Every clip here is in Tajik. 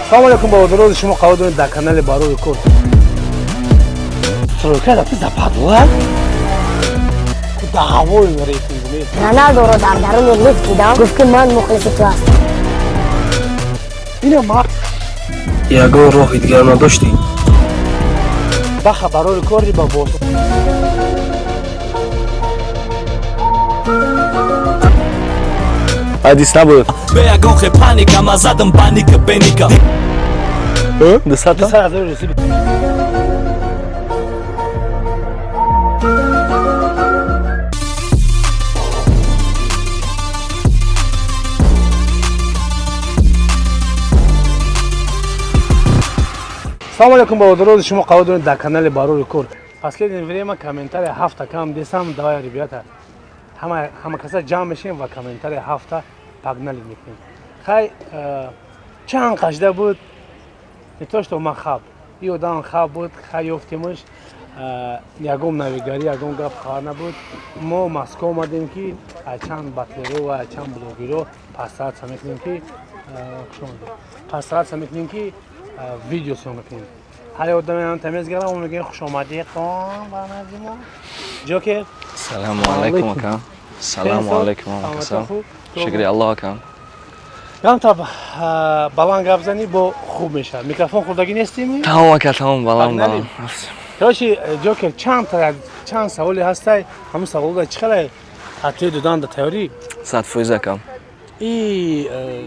Салому алейкум, бародарони, шумо қарор доред дар канали Барори Кор. Стройка рафти, западла даъвои рейтинг нест. Роналдоро дар даруни лифт дидам, гуфт, ки ман мухлиси ту ҳастам. Ина ма. Ягон роҳи дигар надоштӣ? Баха барори кори ба бос. Ҳадис набуд. Бе ягон хе паника, ма задам паника беника. 200? 200 000 русӣ. Салому алейкум, бародарони, шумо қарор доред дар канали Барори Кор. Последнее время комментария ҳафта кам десам. Давай, ребята, ҳама каса ҷамъ мешем ва комментария ҳафта погнали мекунем. Хай, чанд қашда буд, не то что ман хаб, и одам хаб буд. Хай, ёфтемаш, ягон навигарӣ, ягон гап хабар набуд. Мо Москва омадем, ки чанд батлеро ва чанд блогеро постараться мекунем, ки постараться мекунем, ки видео съём мекунем. Ҳар одаме ҳам тамезгарам, мо мегӯем: «Хушомадӣ қон ба назди мо, Ҷокер». Салому алайкум, акам, салому алайкум, акасам, шукри Аллоҳ, акам. Камта баланд гап занӣ, бо хуб мешавад. Микрофон хӯрдагӣ нестем? Тамом, ака, тамом, баланд, баланд. Короче, Ҷокер, чанд саволе ҳастай. Ҳамун саволда чӣ қалай ответ додан да тайёрӣ? 100%, акам. И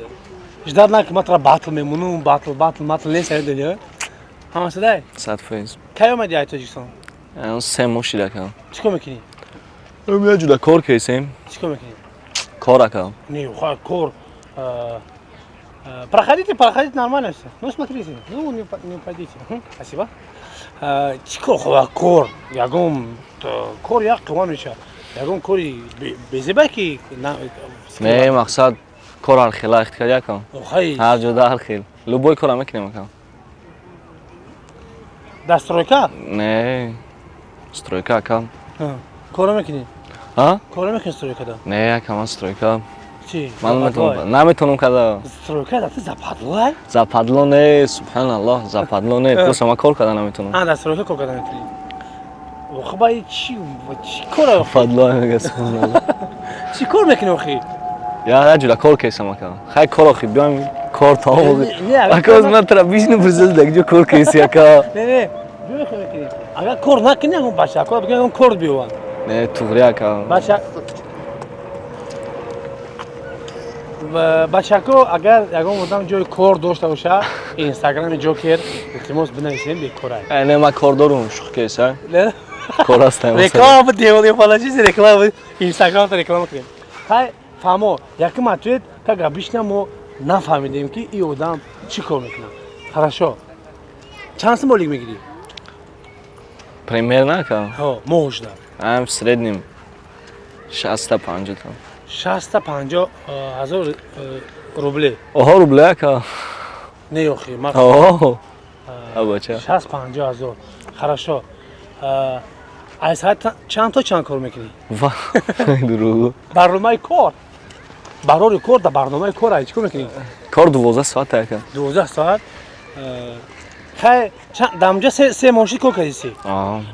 ждать накун, ма тра батл мемонум, батл, батл матл нест, дани ҳамасадай. 100%. Кай омади ай Тоҷикистон? 3 моҳ шид, акам. Чӣ кор мекунӣ? Я ҷуда кор кесем. Чӣ кор мекунӣ? Кор, акам. Не, кор. Проходите, проходите, нормально все. Ну, смотрите, ну, не упадите. Спасибо. Чӣ кор хоҳа кор? Ягон кор як қима мешавад. Ягон кори безеба ки. Не, мақсад, кор ҳар хела ихтикар, акам. Ҳар ҷода ҳар хел. Любой кора мекунем, акам. Дар стройка? Не, стройка, акам. Кора мекунӣ? А? Кора мекунӣ стройкада? Не, акам, ман стройка. Чӣ? Ман наметавонам када. Стройка да ты западло? Западло не, субҳаналлоҳ, западло не, просто ман кор карда наметавонам. А, дар стройка кор карда наметавонӣ. Охи, ба чӣ чӣ кора? Западло мега, субҳаналлоҳ. Чӣ кор мекунӣ, охи? Я ҷуда кор кесам, ака. Хай, кор, охи, биём, кор тамом. Ака, ман тра бишну присаз, дар ҷо кор кеси, ака. Не, не, биё, агар кор накунӣ, ягон бачако бигӯ, ягон кор биёванд. Не, туғри, ака. Бача бачако, агар ягон одам ҷои кор дошта боша, инстаграми Ҷокер, илтимос, бинависем, бекорай. Не, ман кор дорум, шух кеса. Кор ҳастам. Реклама буд, девонафалачизи реклама буд, инстаграмта реклама кунем. Хай, фаҳмо, якум ответ, как обычно, мо нафаҳмидем, ки ин одам чӣ кор мекунад. Хорошо, чанд сум ойлик мегирӣ? Примерно, ака? Ҳо, моҳошда. Ам, в среднем 60-50 там. 60-50 ҳазор рубле? Оҳо, рубле, ака. Не, охи. Оҳо, абача. 60-50 ҳазор, хорошо. Аз соат чанд то чанд кор мекунӣ? Дурӯғ. Барномаи кор, барори кор, дар барномаи кор ай чӣ кор мекунӣ? Кор 12 соат, ака. 12 соат. Хай, дар онҷа 3 моҳ шид кор кардиси?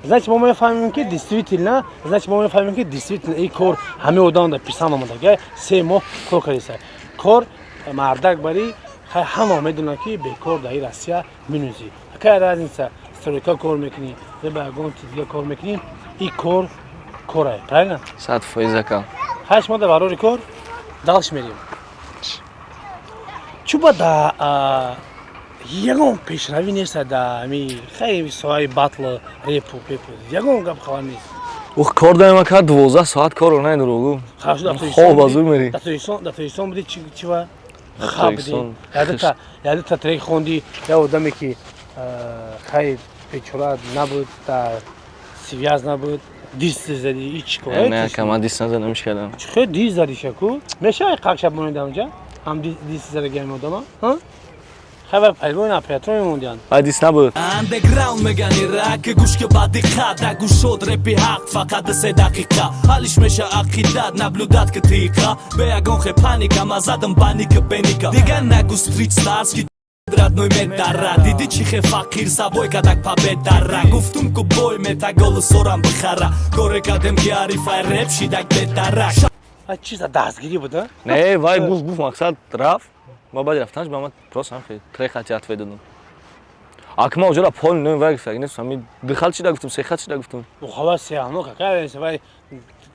Значит, мо мефаҳмем, ки действительно, значит, мо мефаҳмем, ки действительно ин кор ҳамаи одам дар писанд омадага. 3 моҳ кор кардиса, кор мардак барӣ. Хай, ҳама медонанд, ки бекор дар ин Россия минӯзӣ. Какая разница, стройка кор мекунӣ ё ба ягон чиз дига кор мекунӣ, ин кор корае, правильно? 100%, ака. Хай, шумо дар барори кор дальше мерем. Чуба да ягон пешравӣ нест да ами хай соҳаи батл, репу пепу, ягон гап хабар нест. Ух, кор даем, ака, 12 соат корро, не дурӯғу. Хоб аз ӯ мерӣ. Дар Тоҷикистон будӣ, чӣ ва хаб будӣ? Ядута трек хонди, я одаме ки хай бечора набуд, дар связь набуд, дис задӣ, ҳеч кор. Не, ака, ман дис назадам, иш кардам. Чӣ хел дис задӣ, шаку мешавад қақша монед амҷа ҳам дис задаги ҳами одама. Хай, пайлвони оператор мемондианд. Ҳадис набуд. Андеграунд мегани раки, гӯшки ба диққат, дагӯшод репи ҳақ, фақат 3 дақиқа ҳалиш меша ақидат, наблюдать ки тиқа, бе ягон хе паника, ма задам паника беника, дигар нагу стрит старс ки. Родной, медара. Диди, чӣ хе фақир сабой кадак пабедара. Гуфтум ку бой мета голу сорам бихара. Коре кадем, ки ҳарифай реп шидак бедарак. А чиза дастгирӣ буд, а? Не, вай гуфт, мақсад рафт. Ма баъди рафтанаш ба ман просто ҳам хеле трек хати ответ додам. Ак ма оҷора пол ном вай гуфт, нест, ҳами ду хал чида гуфтум, се хат чида гуфтум. Хава сеҳно какая вай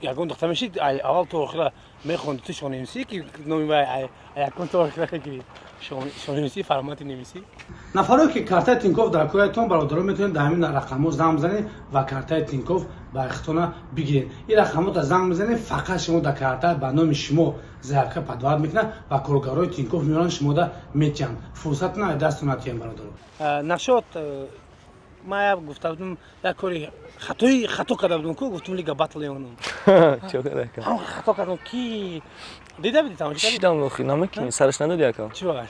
ягон духта мешид, аввал то охира мехонди, ту шонемсӣ, ки номи вай якон то охира гири шонемсӣ формати немисӣ. Нафаро, ки картаи Тинков дар кӯятон, бародарон, метавонед дар ҳамин рақамҳо занг бизанед ва картаи Тинков ба ихтона бигиред. Ин рақамҳо занг бизанед, фақат шумо дар карта ба номи шумо заявка подавать мекунад ва коргарои Тинков меоранд, шумода метиҳанд. Фурсатона дастон натиҳем, бародаро. Нашод, ман як гуфта будам, як кори хатои хато карда будам ку, гуфтум лига батл ёнам. Чо карда? Ҳам хато кардам, ки дида бидӣ, тамошо кардӣ? Шидам, охи намекунӣ, сараш надоди, ака? Чӣ ба?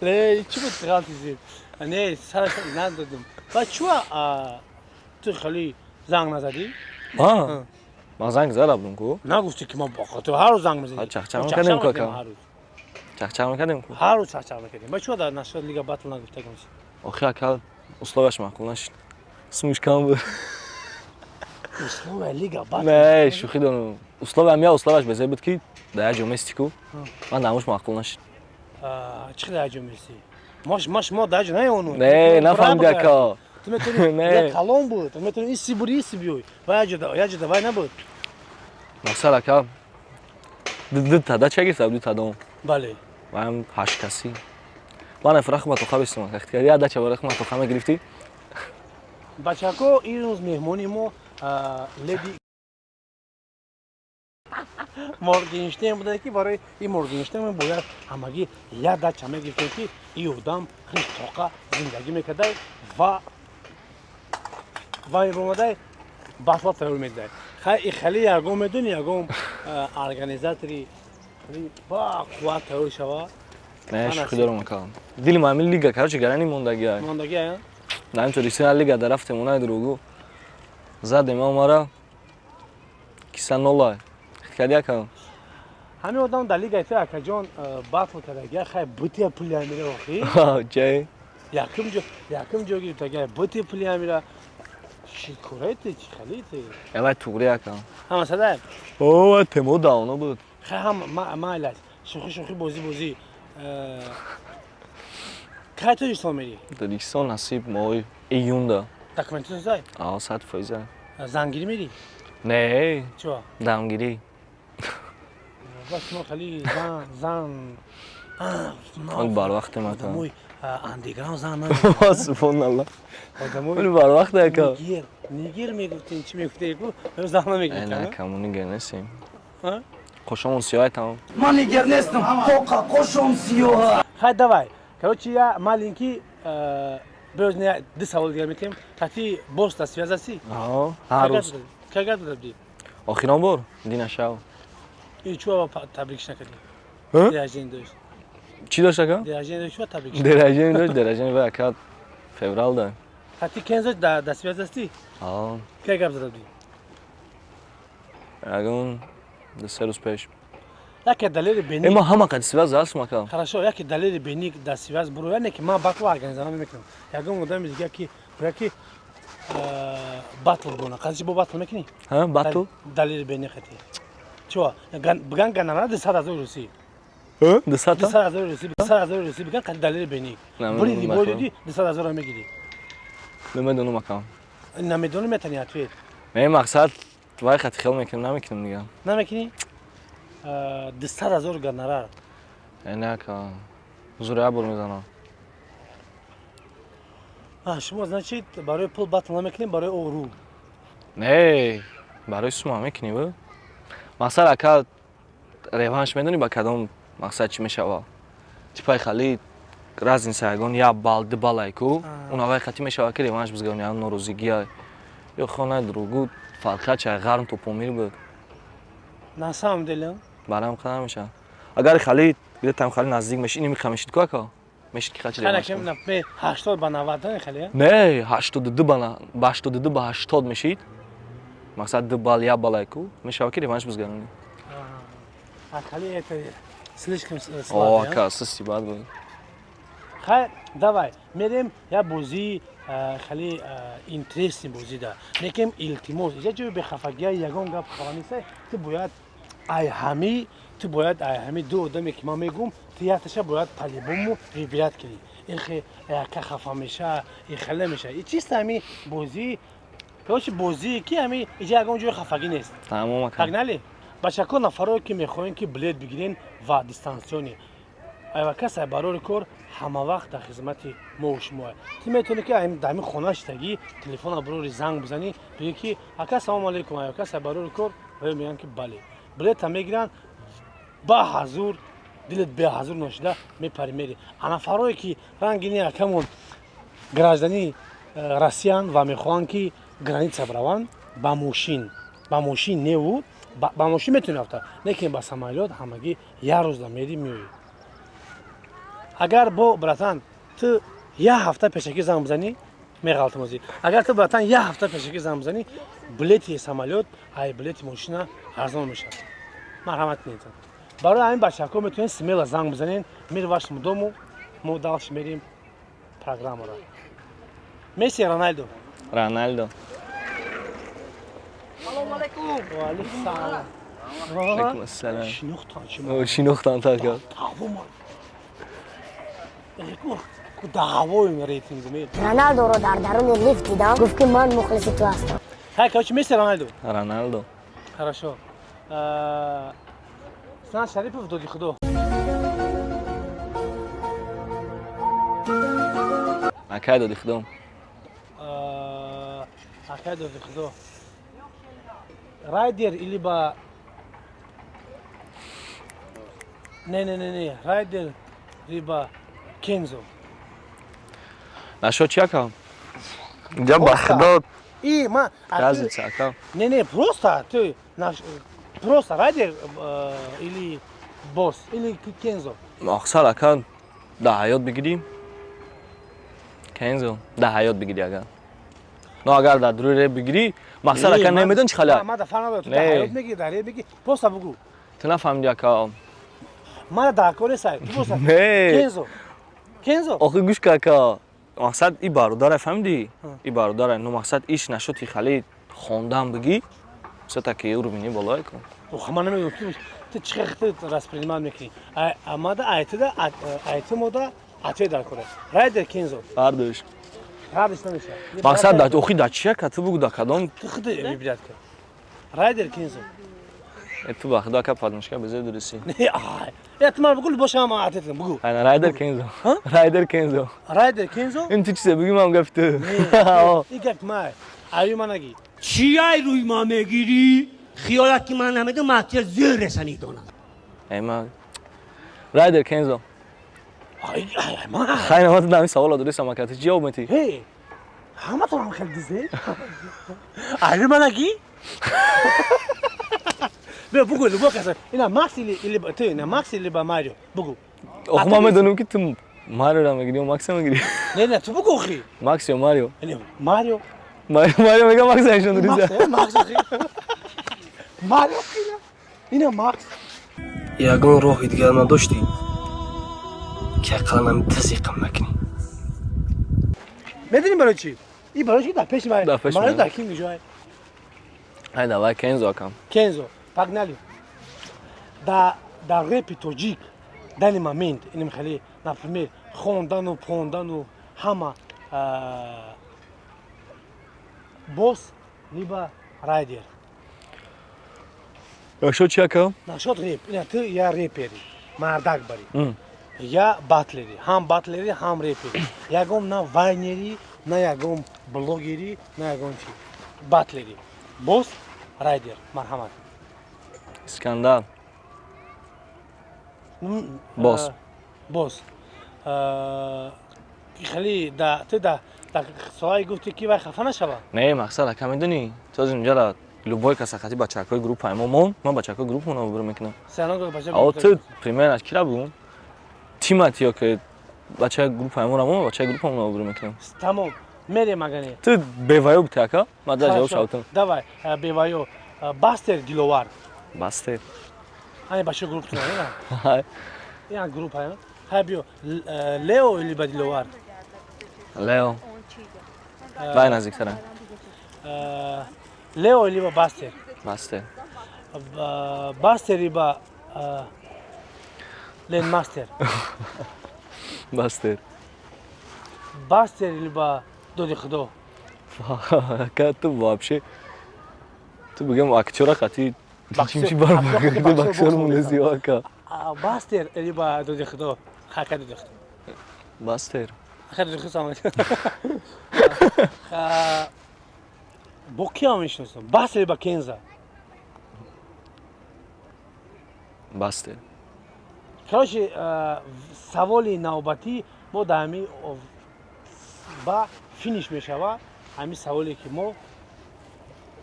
Не, чӣ буд ғалти зид? Не, сараш надодам. Ва чуа ту хеле занг назадӣ? Ма? Ман занг зада будам ку. Нагуфтӣ, ки ман ту ҳар рӯз занг мезадӣ. Ҳа, чахчах мекардем ку, ака. Чахчах мекардем ку. Ҳар рӯз чахчах мекардем. Ба чуа дар нашод лига батл нагуфтагам? Охи, ака, условияш маъқул нашид. Сумиш кам буд. Условия лига батл? Не, шӯхӣ дорам. Условия я условияш безе буд, ки дар як ҷо мести ку. Ман дамуш маъқул нашид. Чӣ дар як ҷо мести? Маш мо дар ҷо наёну. Не, нафаҳмиди, ака. Ту метавонӣ Не. калон буд. Ту метавонӣ иси бури, иси биёй. Ва як ҷо вай набуд. Мақсад, ака, ду тада ча гирифта ду тадом. Бале. Ваям ҳашт касӣ. Ман ифра хума тоқа бистум. Я дача бара хума тоқа мегирифтӣ. Бачако, ин рӯз меҳмони мо леди Моргенштерн буда, ки барои ин Моргенштерн бояд ҳамагӣ як дача мегирифтем, ки ин одам хиш тоқа зиндагӣ мекардай ва вай омадай батла тайёр медидай. Хай, и хеле ягон медони, ягон организатори ба қувват тайёр шава. Не, шӯхӣ дорам, ака. Дили ма ҳамин лига, короче, гарани мондагӣ. Мондагӣ, а? Дар ҳамин Тоҷикистон лига дар рафтем, онаи дуругу. Задем омара. Киса нола. Кади, ака? Ҳамин одам дар лигаи ту, акаҷон, батл кардагия, хай, бутия пули амира охи. Чай. Якум ҷо гирифтагия, бути пули амира. Чӣ кораите, чӣ халите? Эвай туғри, ака. Ҳама сада. О, темо давно буд. Хай, ҳам майлаш. Шӯхӣ шӯхӣ, бозӣ бозӣ. Кай Тоҷикистон мерӣ? Тоҷикистон насиб моҳи июнда. Документито зай? А, 100%. Зангирӣ мерӣ? Не, Чо? дамгирӣ. Ба шумо хеле зан зан Он барвақтем, ака. Одамои андеграунд зан Субҳоналлоҳ. Одамои Вали барвақт, ака. Нигер, нигер мегуфтем, чӣ мегуфтем, ку зан Э, намегирифтем. не, камо нигер нестем. А? Қошомон сиёҳ тамом. Ман нигер нестам, тоқа қошом сиёҳа. Хай, давай. Короче, я маленький бёз не ду савол дигар метем. Тати бос да связь ҳастӣ? Аҳо, ҳар рӯз. Кай гап додабди? Охирон бор дина шав. И чуа табрикш накардӣ? Ҳа? День рождения дошт. Чӣ дошт, ака? День рождения дошт, чуа табрикш? День рождения дошт, день рождения вай, ака, феврал да. Тати Кензо да связь ҳастӣ? Аҳо. Кай гап задабди? Ягон 2-3 рӯз пеш. Яке Далери Беник. Э, ма ҳама қади связь ҳастм, ака. Хорошо, яке Далери Беник да связь буро, яъне ки ман батл организовать мекунам. Ягон одами дига ки бояд ки батл бона. Қази бо батл мекунӣ? Ҳа, батл? Далери Беник хати. Чо? Биган гонорар 200 000 русӣ. Дусата? 200 000 русӣ, 200 000 русӣ биган қади Далери Беник. Не, Буриди, мехоҳам. бой додӣ, 200 000 мегирӣ. Намедонам, ака. Намедонӣ, метани ответ. Не, мақсад вай хати хел мекунам, намекунам дига. Намекунӣ? 200 000 гонорар. Э, не, ака. Ҳузур як бор мезанам. А, шумо, значит, барои пул батл намекунем, барои обрӯ. Не, барои сума мекунӣ бу. Мақсад, ака, реванш медонӣ ба кадом мақсад чӣ мешава? Типаи хали разница ягон як балл, ду баллай ку, он аввай хати мешава, ки реванш бизгавни, ягон норозигия ё хонаи дуругу фарқият чай ғарм то Помир буд. На самом деле? Барам қадар мешава. Агар хали где-то хали наздик мешид, ини миха мешид ку, ака? Мешид ки хачи Хана реванш кем кунӣ. На 80 ба 90 не хали? Не, 82 ба 82 ба 80 мешид. Мақсад, 2 балл, як баллай ку, мешава, ки реванш бизгаронӣ. А хали это Слишком О, слабый. Ака, сусти бад буд. Хайр, давай мерем як бозии хеле интересный бозӣ да лекин, илтимос, иҷа ҷои бехафагия, ягон гап хафа неста. Ту бояд ай ҳами ду одаме, ки ман мегум, ту якташа бояд по-любому выбирать кунӣ. Ихе яка хафа меша, ихе намеша. И чисто ҳами бозӣ, короче, бозие ки ҳами иҷа ягон ҷои хафагӣ нест. Тамом, ака. Погнали, бачако. Нафарое, ки мехоҳем, ки билет бигирен ва дистанционный, айвакас ай барори кор ҳама вақт дар хизмати мо шумо. Ту метавонӣ, ки дар ҳамин хона шитагӣ, телефона бирори, занг бизанӣ, бигӣ, ки ака, салому алейкум, айвакас ай барори кор, ва мегӯянд, ки бале, билета мегиранд ба ҳазур, дилет беҳазур ношида мепари, мери. А нафарое, ки рангини акамон граждани Россиян ва мехоҳанд, ки граница бираванд ба мошин, ба мошин неву ба мошин метавонӣ рафта, лекин ба самолёт ҳамагӣ як рӯзда мери, меоӣ. Агар бо братан, ту як ҳафта пешакӣ занг бизанӣ, меғалтимозӣ. Агар ту, братан, як ҳафта пешакӣ занг бизанӣ, билети самолёт ай билети мошина арзон мешавад. Марҳамат кунед. Барои ҳамин, бачаҳако, метавонед смело занг бизанед. Мир вашему дому. Мо дальше мерим программаро. Месси, Роналдо? Роналдо. Ваалейкум салом. Алейкум ассалом. Шинохтан чи? О, шинохтан така. Даъво даъвои рейтинг ме. Роналдоро дар даруни лифт дидам, гуфт, ки ман мухлиси ту ҳастам. Хай, короче, Месси, Роналдо? Роналдо. Хорошо. Сан Шарипов, Доди Худо? Акай Доди Худо. Акай Доди Худо. Райдер или ба, не, не, не, не, Райдер либо Кензо? Нашо чи, ака? Ҷа ба Худо. И ма Разница, ака. Не, не, просто ты наш, просто Райдер или Босс или Кензо? Мақсад, ака, дар ҳаёт бигирӣ, Кензо дар ҳаёт бигирӣ. Агар но агар дар дуруи реп бигирӣ, мақсад, ака, намедон чи халя. Ма да фарқ надорад, ту Не. дар ҳаёт мегири, дар реп мегири, просто бугу. Ту нафаҳмидӣ, ака. Мана дар кор несай, ту просто Не. Кензо, Кензо. Охи, гӯш ка, ака, мақсад, и бародарай, фаҳмидӣ, и бародарай, но мақсад, иш нашуд, хали хондан бигӣ, всё-таки уровени болое ку. Ох, ман намедонам, ту чӣ хел ту воспринимать мекунӣ. Амада айтида айти мода ответ дар кора. Райдер, Кензо? Ҳардуш. Ҳардуш намешавад. Мақсад, да охи, да чи, ака, ту бугу, да кадом. Ту худ выбирать кун. Райдер, Кензо? Э, ту ба худо, ака, подмишка безе дурисӣ. Не, ай э, ту ман бугу, боша, ман ответ кунам, бугу. Айна, Райдер, Кензо, Райдер, Кензо. Райдер, Кензо. Ин ту чизе буги, ман гапи ту. И гап май аю ма наги. Чӣ ай рӯи ма мегирӣ? Хиёлат ки ман намедонам, ман зӯреса медонам. Эй, ма Райдер, Кензо. Ай, ай, ма. Хайна, ман ту дами савола дурисам, ака, ту ҷавоб метӣ. Эй, ҳаматон хел дизе, аю ма наги. Бе, бугу, любой каса ина Макс или ту, ина Макс или ба Марио, бугу. Ох, ман медонам, ки ту Мариора мегирӣ ё Макса мегирӣ. Не, не, ту бугу, охи. Макс ё Марио? Не, Марио. Марио, Марио мега, Макса нишон Макс. дуриса. Э, Макс, охи, Марио, ина Макс. Ягон роҳи дигар надоштӣ, ки ақаллан ҳами тазиқам накунӣ? Медонӣ барои чӣ? И барои чӣ дар пеши ман. Дар пеши Марио. ман. Дар ким ҷой? Ай, давай, Кензо, акам. Кензо, погнали. Да дар репи тоҷик данный момент инам хеле, например, хондану пондану ҳама, Босс либо Райдер? Нашо чи, ака? Нашод реп, ина ту я репери мардак барӣ, я батлери, ҳам батлери, ҳам репери, ягон на вайнери, на ягон блогери, на ягон чи, батлери. Босс, Райдер, марҳамат. Искандар. Босс. Босс. Хеле да ту да соҳаи гуфтӣ, ки вай хафа нашава. Не, мақсад, ака, медонӣ, ту аз инҷара любой каса хати бачакҳои группаи мо мон, ман бачакҳои группамонро выбор мекунам. Сиано бача. Ао, ту примерно кира бугум, Тимати ё ки бачаи группаи моро мон, бачаи группамонро выбор мекунам. Тамом, мерем агане. Ту беваё бути, ака, ман дар ҷавоб шавтам. Давай, беваё. Бастер, Диловар? Бастер. Ҳами бачаи групп тунаа. Ин групп ҳай. Ҳай, биё, Лео либо Диловар? Лео. Вай наздиктара. Лео либо Бастер? Бастер. Бастер либо Ленмастер? Бастер. Бастер либо Доди Худо? Ака, ту вообще, ту бигам, актёра қати чимчи бар боксер мунези, ака. Бастер либо Доди Худо? Хака, Доди Худо. Бастер. Хака, Доди Худо. Бо киам мешиносам? Бастер либо Кенза? Бастер. Короче, саволи навбатӣ мо дар ҳами ба финиш мешава. Ҳамин саволе ки мо: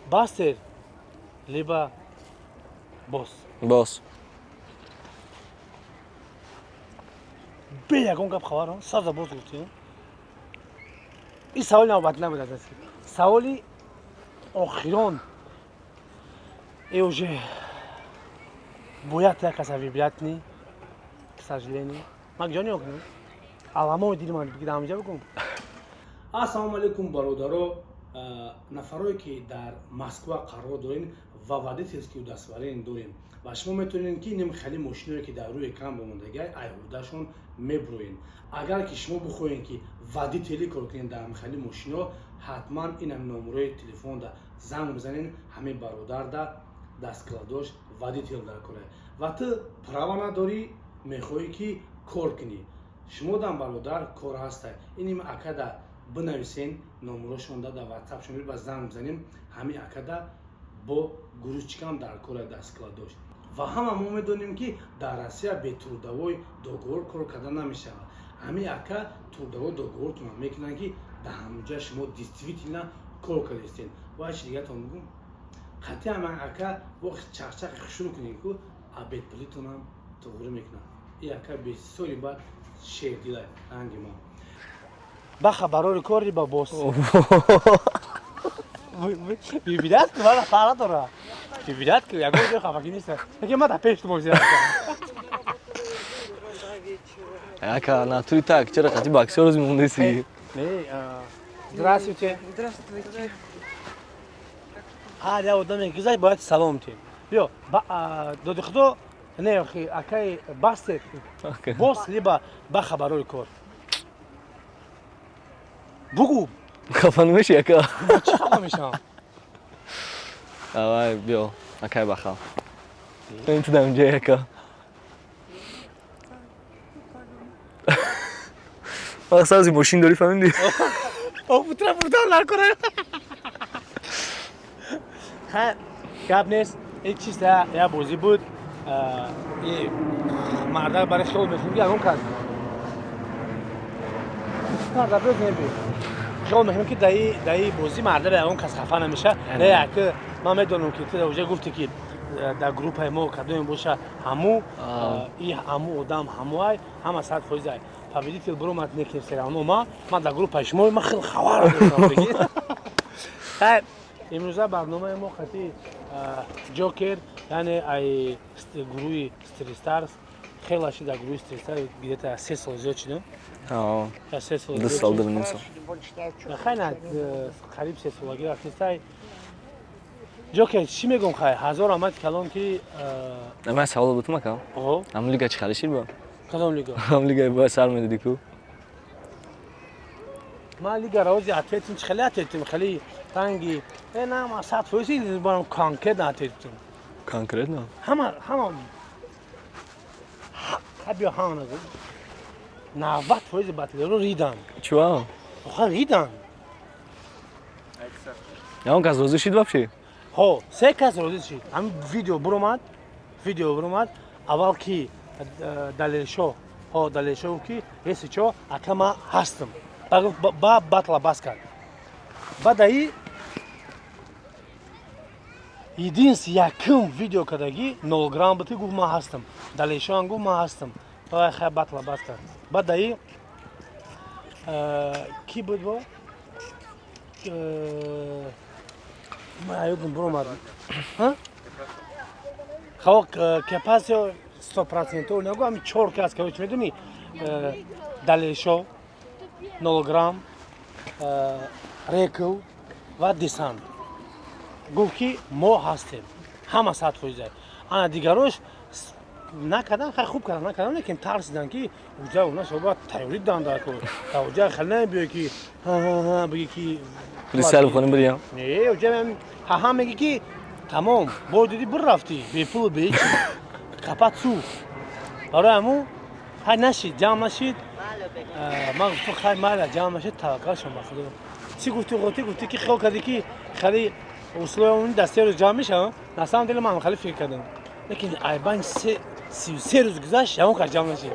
Бастер либо Бос? Бос. Бе ягон гап хабар саза бос гуфтем. Ин саволи навбатӣ набуд, аз саволи охирон. И уже бояд як каса выбирать кунӣ. К сожалению, ман ҷо нигоҳ кунам, аламои дили ман бигирам, ҳамҷа бикун. Ассалому алайкум, бародаро, нафарое ки дар Москва қарор дорем ва водительский удостоверение дорем ва шумо метавонед, ки инем хеле мошиное ки дар рӯи экран бомондагиай, айҳудашон мебуроен. Агар ки шумо бихоҳед, ки водителӣ кор кунед дар хеле мошино, ҳатман инам номерои телефонда занг бизанед. Ҳамин бародарда дасткладош водитель дар кора ва ту права надорӣ, мехоҳӣ, ки кор кунӣ, шумо дам, бародар, кор ҳаста. Иним акада бинависен, номерошонда дар ватсапшон ба занг бизанем. Ҳамин акада бо грузчикам дар кора дасткладош. Ва ҳама мо медонем, ки дар Россия бе трудовой договор кор карда намешавад. Ҳамин ака трудовой договортонам мекунанд, ки дар ҳамҷа шумо действительно кор кардастен. Ва чи дигатон бигум, қатъи ҳама ака бо чақчақи хушрӯ кунем, ку обедпулитонам туғрӣ мекунад. И ака бисёри бад шердила ранги ма. Баха, барори кори ба бос бибинад, ки мана фара дора, бибинад, ки ягон ҷо хафагӣ нест, ки ма дар пеш мозия. Ака, натури так чара қати боксер рӯз мондеси. Не, здравствуйте. Здравствуйте. Ҳар як одаме гузашт, бояд салом тем. Биё, Доди Худо, не, акаи Бастер, бос либо Баха, барои кор бугу. Хафа намеши, ака? Чӣ хафа мешавам? Давай, биё, акай Баха, ин ту дамҷа, ака. Мақсад мошин дорӣ, фаҳмидӣ? Путра пуртар накора. Гап нест, ин чиз я бозӣ буд. Марда барои хиёл мекунем, ки ягон кас марда бизнеби, хиёл мекунем, ки даи бозӣ марда ба ягон кас хафа намеша. Не, яки ман медонам, ки ту уже гуфтӣ, ки дар группаи мо кадоме боша, ҳаму и ҳаму одам ҳаму ай ҳама 100% ай победитель буромад. Не, ки все равно ман дар группаи шумо ман хеле хабар дорам. Имрӯза барномаи мо қати Ҷокер, яъне ай гурӯҳи Стристарс. Хеле ши дар гурӯҳи Стристарс где-то 3 сол зиёд шудем. 3 сол. 2 сол, 2.5 сол. Хай, на, қариб 3 солагӣ рафтистай. Ҷокер, чӣ мегӯм, хай, ҳазор омад калон, ки Ман савол бутум, ака. Ҳам лига чӣ хеле шид ба? Кадом лига? Ҳам лига бояд сар медодӣ ку. Ман лига рози ответим, чӣ хеле ответим, хеле ранги на, ман 100% барам, конкретно ответим. Конкретно? Ҳама, ҳама биё, ҳама нагӯ, 90% батлеро ридам. Чуа? Охир ридам. Ягон кас розӣ шид вообще? Ҳо, се кас розӣ шид. Ҳамин видео буромад, видео буромад. Аввал ки Далелшо, ҳо, Далелшо гуфт, ки если чо, ака, ман ҳастам, ба батла бас кард. Баъд аи единственный якум видео кардагӣ нолграм буд, ки гуфт: «Ман ҳастам». Далелшоам гуфт: «Ман ҳастам». Хай, батла бас кард. Баъд аи ки буд, бо ёдам буромад. Хо, кепасио 100% нагу, ами чор кас, короче, медуни, Далешо, Нолограм, Рекл ва Десант гуфт, ки мо ҳастем, ҳама 100%. Ана дигарош накардан, хай, хуб кардан, накардан, лекин тарсидан, ки уҷа уна шоба тайёрӣ дан дар кор, дар уҷа хеле намебиёй, ки ҳа бигӣ, ки Фристайл бихонем, бирям. Не, уҷа ҳа мегӣ, ки тамом, бой дидӣ, бир рафтӣ, бепулу беҳичи, капат сӯхт. Барои ҳамун хай нашид, ҷамъ нашид. Ман гуфтам, хай, майла, ҷамъ нашид, таваккал шом ба худо. Чӣ гуфтӣ, ғотӣ гуфтӣ, ки хиёл кардӣ, ки хеле условия дар 3 рӯз ҷамъ мешаванд. На самом деле ман хеле фикр кардам, лекин айбан 33 рӯз гузашт, ягон кас ҷамъ нашид.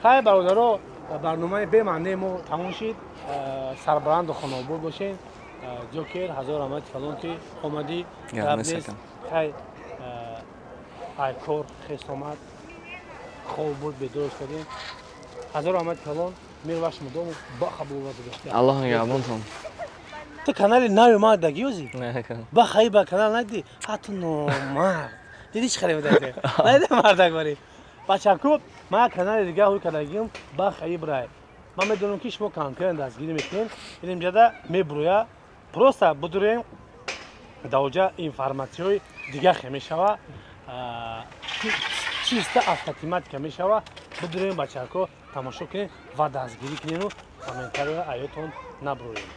Хай, бародаро, барномаи бемаънии мо тамом шид. Сарбаланду хонобод бошед. Ҷокер, ҳазор раҳмати калон, ки омадӣ. Гап нест. Хай, ай кор хест омад, хоб буд, бедорш кардем. Ҳазор раҳмати калон, мирваш мудому ба қабул. Аллоҳ нигаҳбонтон. Ту канали нави ма дагиёзи ба хаи ба канал надидӣ, ҳатто номард дидӣ, чӣ хари будаде найда мардак бари бачаку. Ман канали дига ҳуй кардагиам, ба хаи брай. Ман медонам, ки шумо конкурент дастгирӣ мекунед. Инҷада мебурӯя, просто будурем, даоҷа информатсияҳои дига хе мешава, чиста автотематика мешава. Бидурем, бачако, тамошо кунед ва дастгирӣ кунену комментария аётон набурӯем.